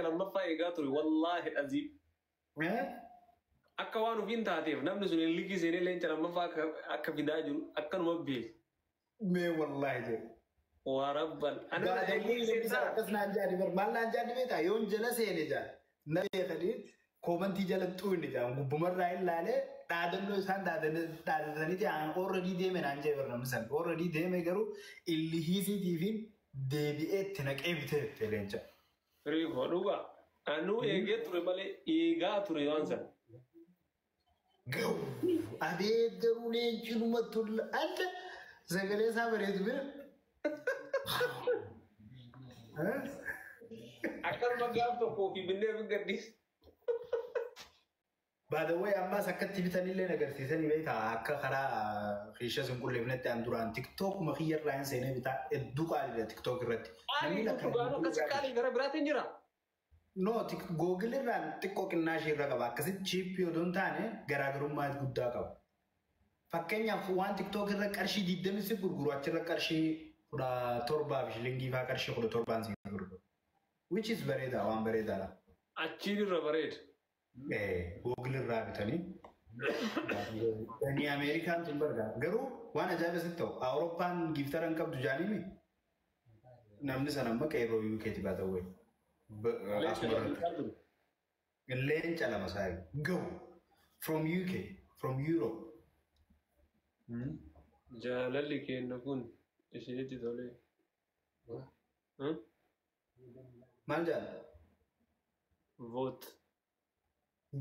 Lammaffaa eegaa ture, wallaahi aziim. Akka waan ofiin taateef namni sun liigii seenee leenca lammaffaa akka fidaa jiru akkanuma beeku. Mee wallaahi jedhu. Waa rabban. Ani Akkas naan jaadi bar, maal naan jaadi beektaa? Yoon jala seene jaa na beekanii commentii jala xuunni jaa gubbumarraa ilaalee dhaadannoo isaan dhaadataniiti aan already deeme naan jee bar. Namni san already deeme, garuu illihiisiitiifin deebi'ee itti naqee bitee itti leenca. Firii koo, dhugaa. Anuu eegee ture malee, eegaa ture waan sana. Gahu abeet, garuu leenci numa tola, adda sagalee isaa bareedu bira. Akkanuma gaaf tokko ofii binnee fi gaddis. Baadawwee ammaas akkatti bitanillee agarsiisanii beektaa? Akka karaa keeshaa sin qulleefnetti an duraan TikTokuma kiyyarraa hin seenee bitaa, hedduu qaaliidha TikTok irratti. Qaalii dhugaan akkasii qaalii gara biraatiin jira. No, Google irraan xiqqoo qinnaa ishee irra qaba. Akkasitti cheapii odoo hin taane garaagarummaa guddaa qaba. Fakkeenyaaf waan TikTok irra qarshii 20 si gurguru, achirra qarshii 17 fi shilingii fa'aa, qarshii 17n si gurguru. Which is bareedaa, waan bareedaadha. Achiin irra bareeda. Google irraa bitanii. Ni Ameerikaan tun bargaa. Garuu waan ajaa'iba sitti ta'u, Awurooppaan giftara hin qabdu jaanimi, namni sana amma qeerroo UK'ti baatawwee. Leenca lama saayi. Go! From UK, from Europe. Jaalalli keenya kun isinitti tolee. Maal jaalla? Vote.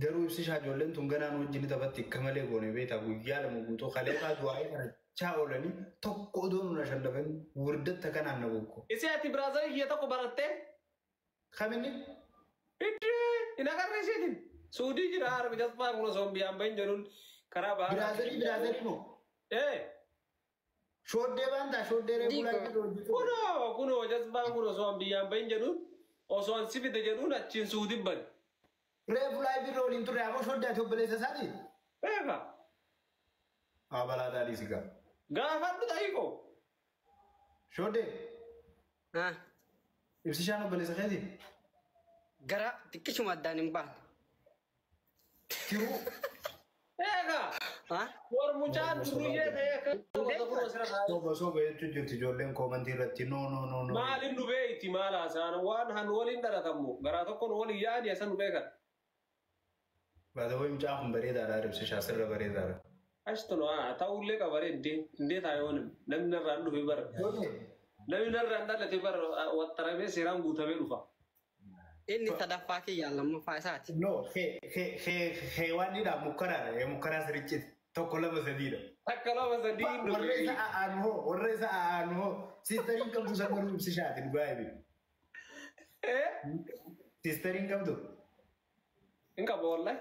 Garuu ibsishaa, ijoolleen tun ganaan wajjin taphatti akka malee goone beektaa? Guyyaa 2 guutuu kaleefaa du'aa'ee kadhachaa oolanii tokko odoo nuna shallafan wurdatta kanaan na bokko. Isi ati brotherii kiyya tokko barattee? Kaminni? Iddee hin agarre isiitiin. Suudii jira, harbi jasbaa kun osoo biyyaan bahin jedhuun karaa bahaa. Brotherii, brotherii moo? Ee. Shooddee baantaa shooddee reebuu laayii hojjetu. Kunoo, kunoo jasbaan kun osoo biyyaan bahin jedhuun, osoo si fide jedhuun achiin suudii bani. Reefu live irra waliin turre aboo, shooddee ati obboleessa isaati? Beeka. Abalaa taadhii si gaa. Gaafadhu ta'iiko. Shooddee. Ah, Ibsishaan obboleessa keeti? Gara xiqqishuma addaan hin baane. Tiruu. Eega. Ah, War mucaan duriyyee ta'ee akka kunoo sira taa'e. Soba soba jechuun jirti ijoolleen commentii irratti, no, no, no, no. Maalin nu beeyti, maal haasa'an? Waan han waliin dhalatammu garaa tokkoon waliin yaa'anii asan nu beekan. Baatawwan mucaan kun bareedaadha, ibsishaa sirra bareedaadha. Ashtono haa ta'ullee qabaree indee indee taa'ee namni narraan dhufe bara. Namni narraan dhalate bara waxxaramee seeraan guutamee dhufa. Inni sadaffaa kiyya, lammaffaa isaati. No, heewaanidha, mukkaraadha, mukkaraa sirriitti tokko lama sadiidha. Takka lama sadii hin Warra isa dhufe. a'aanu hoo, warra isa a'aanu hoo, sisteriin qabdu san garuu ibsishaati dhugaa ebi. Eh? Sisteriin qabdu? Hin qaba wallahi.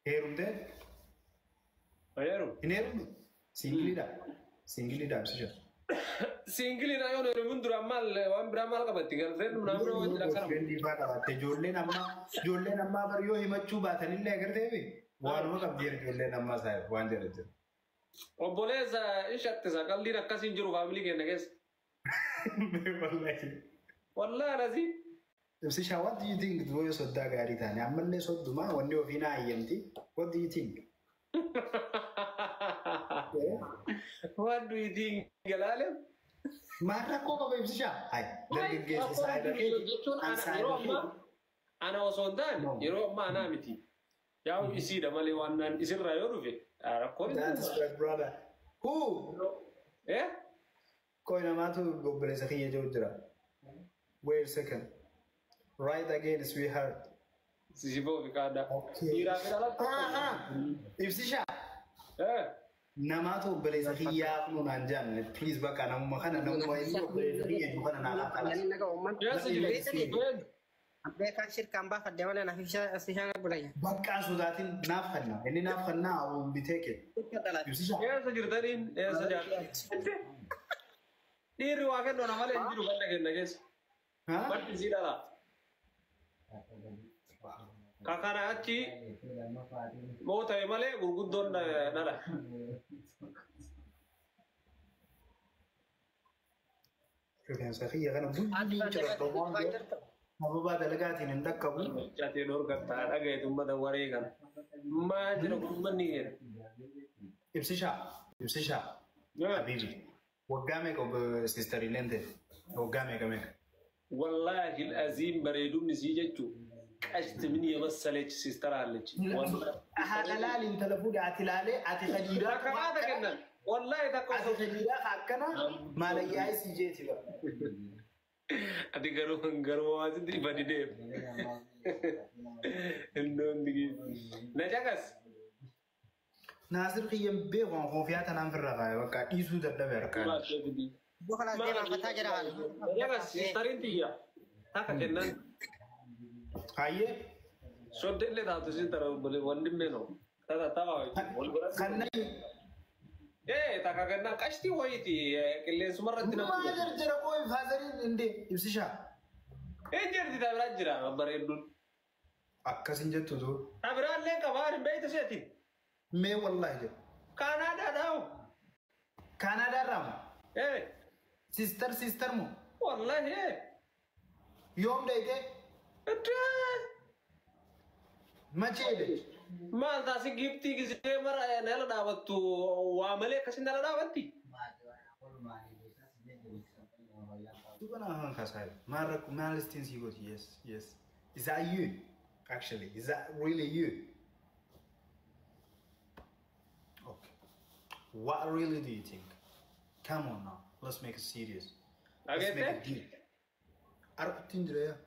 Heerumtee? Heerum. Hin heerumne? Singleiidha. Singleiidha ibsisha. Singleiidha yoo heerumun duraan maal waan biraa maal qabatti girlfriend naannoo wajjin akkana. Girlfriendii fa'aa qabatte, ijoolleen ammaa bar yoo himachuu baatanillee agarteefi waanuma qabdi ijoolleen ammaa saayif waan jedha jiru. Obboleessa ishattisa, qalliin akkasiin jiru family keenya keessa. Wallahi. Wallahi nasi. Ibsishaa, what do you think? Yoo soddaa gaarii taane ammallee soddumaa wanni ofii naa hayyamti. What do you think? What do you think, Galaale? Maal rakkoo qaba ibsishaa? Hai, dargaggeessa saayiba keeti. Jechuun An ana saayiba yeroo ammaa keeti. ana osoo hin taane No. yeroo ammaa anaa miti. Yaa'u isiidha malee waan naan isirraa yoo dhufe rakkoon hin That is my brother. Who? Eh? Koi namaatu obboleessa kiyya jiru jira. Wait a second. Right again, sweetheart. Sisiboo fi kaaddaa. Okay. Dhiiraa fi dhalatti. Aha. Ibsishaa. Eh? Namaatu obboleessa kiyyaa kun naan jaanne, please, bakka namuma kana, namuma inni obboleessa kiyya jiru kana naa laqqalas. Namni naga uumman. Keessa jiru. Beekaan shirkaan baafadde malee naaf ibsishaan obboleeyya. Bakka sodaatiin naaf kanna. Inni naaf kannaa bitee kee. Shirka dhalate. Ibsishaa. Keessa jirtaniin eessa jaallatu? Dhiirri waa kennu na malee hin jiru ganda kenna keessa. Ha? Baddi isii dhala. Ka kana achi moo ta'e malee gurguddoon dhala. Rifeensa kiyya kana bulli ciradha waan. Sababa dalagaatiin hin dhaqqabu. Chaatee dhorkatta dhagayetu uummata waree kana. Maal jira kun uummanni keenya? Ibsishaa. Ibsishaa. Habibi. Waggaa meeqa siistariileen ta'e? Waggaa meeqa meeqa? Wallaahi aziim bareedumni sii jechuu qashti min የመሰለች sister አለች። Haadha laali intala fuudhe ati laalee ati kadiiraa Takka qaata kennan. Wallaahi takka ati kadiiraa akkana maalayyaa isii jeeti bara. Ati garuu garuu waasitti ifadi deem. Indoon digi. Na caqas. Naasir kiyyan beeku an koofiyaa tanaan firra kaa'e bakka dhiisuu dadhabe harkaan. Boo kalaas deemaa fataa jira. Na caqas sistariin tiyya. Takka kennan. Hayyee. Soddellee taatu sistara wandimee no. Tata tawa wal bira. Kanneen Takka kennan qashtii wayiiti qilleensumarratti nama. Maa jarjara koo faazariin indee ibsishaa. Jirti tabiraa jira bareedduun. Akkas hin jettu tu. Tabiraallee qabaa hin beektu seeti. Mee wallaahi jedhu. Kaanaadaadhaa hoo. Kaanaadaa irraa moo? Sister sister moo? Wallaahi. Yoom dheeytee? Iddoo. Machee dheeyte? Maal taasi giftii gisee mara nala dhaabattu waa malee akkasin nala dhaabatti. Duba afaan kaasaa maal rakku maal istiin sii gooti? Yes, is that you actually? Is that really you? Okay, what really do you think? Come on now, let's make it serious. Let's make it deep. Arguttiin jira yaa.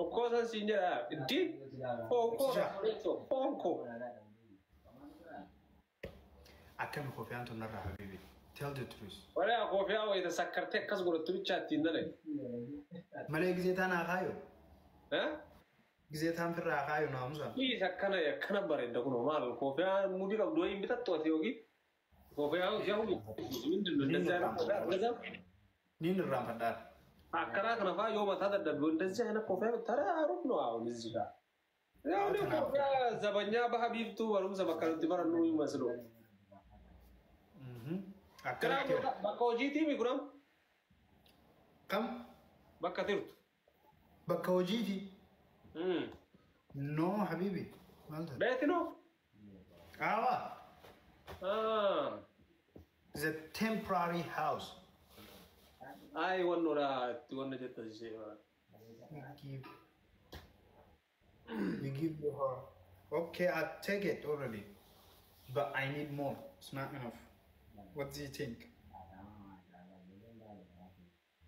Okkoosan siin jedha. Iddi fonkoo fonkoo. Akkami koofiyaan tun narraa habibi? Tell the truth. Wala koofiyaa wayita sakkartee akkas godhattu bicha ittiin dalai. Malee gisee taan haa kaayo. Gisee taan firraa haa kaayo naamusa. Dhiis akkana akkana bareedda kunoo maal koofiyaa mudii qabdu wayiin bitattu ati yookiin koofiyaa yahu ምንድን ነው እንደዚህ አይነት ኮፊያ Niin irraanfadhaa. akkanaa kana faa yoo mataa dadhabdu እንደዚህ አይነት ኮፊያ ብታረ አሪፍ ነው። አሁን እዚህ ጋር ያው እኔ ኮፊያ ዘበኛ baha biiftuu barumsa bakka nuti barannu ይመስሉ Akkanatti. Bakka hojiitii mi kuram? Kam? Bakka jirtu. Bakka hojiiti. No habibi. Maal taate? Beeti no? Awa. It's a temporary house. Ay wannoodha itti wanna jetta ishee. We give you her. Okay, I take it already. But I need more. It's not enough. What do you think?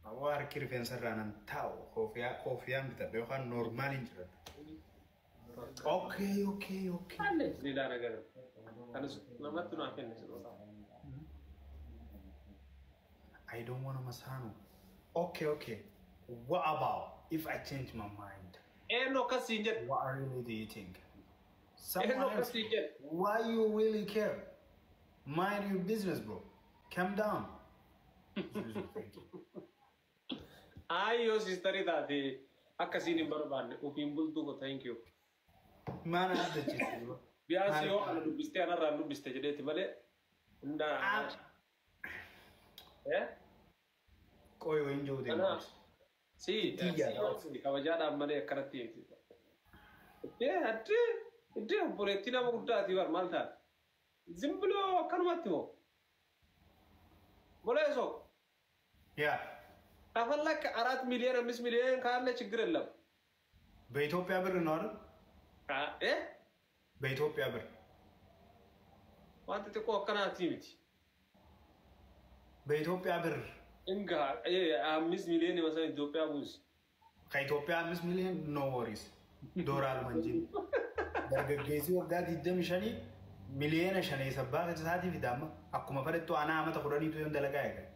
Awwa harki rifeensa irraa nan taa'u koofiyaa koofiyaan bitadha yookaan normaaliin jira. Okay. ሌላ ነገር kanas namatti naa kenne ስጦታ. I don't want a masano. Okay. What about if I change my mind? Eenyu akkas siin jedhe? What really do you think? Eenyu Someone akkas else. siin jedhe? Why you really care? Mind your business, bro. Calm down. Thank you. Ay yoo siistarii taate akkasiin hin barbaanne ofiin bultuu ko thank you. Maana adda jechuudha, bro. Biyaas yoo ana dubbistee anarraan dubbiste jedheeti malee hundaa. Eh? Qoy wayin jiru deemu. Kanaaf si Xiyyaadha. kabajaadhaan malee akkanatti eegsisa. Iddee addee iddee obboleettii nama guddaati bar maal taate? ዝም ብሎ akkanumatti moo? Boleeso Yeah. ከፈለክ 4 ሚሊዮን 5 ሚሊዮን ካለ ችግር የለም። በኢትዮጵያ ብር ነው አይደል? እ በኢትዮጵያ ብር። Wanti xiqqoo akkanaati miti. በኢትዮጵያ ብር። Inga 5 ሚሊዮን መሰለኝ ኢትዮጵያ buusi. ከኢትዮጵያ 5 ሚሊዮን no worries. ዶላር መንጂ dargaggeessi waggaa 25 miliyoona 5 sabbaa isaatii fida amma akkuma fedhettu anaa amata 10tu yoon dalagaa eegan.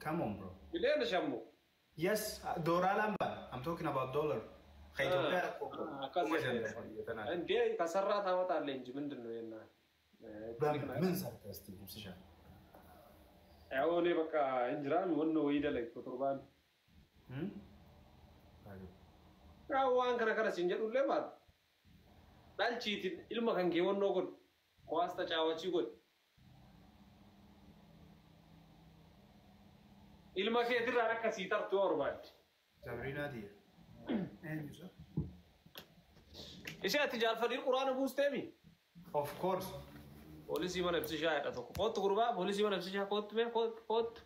Come on, bro. Miliyoona 5 moo? Yes, dooraalaan bana. I'm talking about dollar. ከኢትዮጵያ akkas እንዴ ከሰራ ታመጣለህ እንጂ ምንድን ነው የና ምን ሰርተህ እስቲ ibsisha? ያው እኔ በቃ እንጅራን ወኖ ወይ ደለግ torbaan ያው waan kana kana siin jedhullee maal dhalchiitiin ilma kan kee wannoo godhu ኳስ ተጫዋች godhu ilma keetirraan akkasii tartuu barbaadde. Sabrina tiyya. Eenyusa? Ishee ati jaalfadhiin quraana buusteemi. Of course. Poolisii mana ibsishaa jedha tokko. Kootu gurbaa, poolisii mana ibsishaa, kootu mee, kootu, kootu.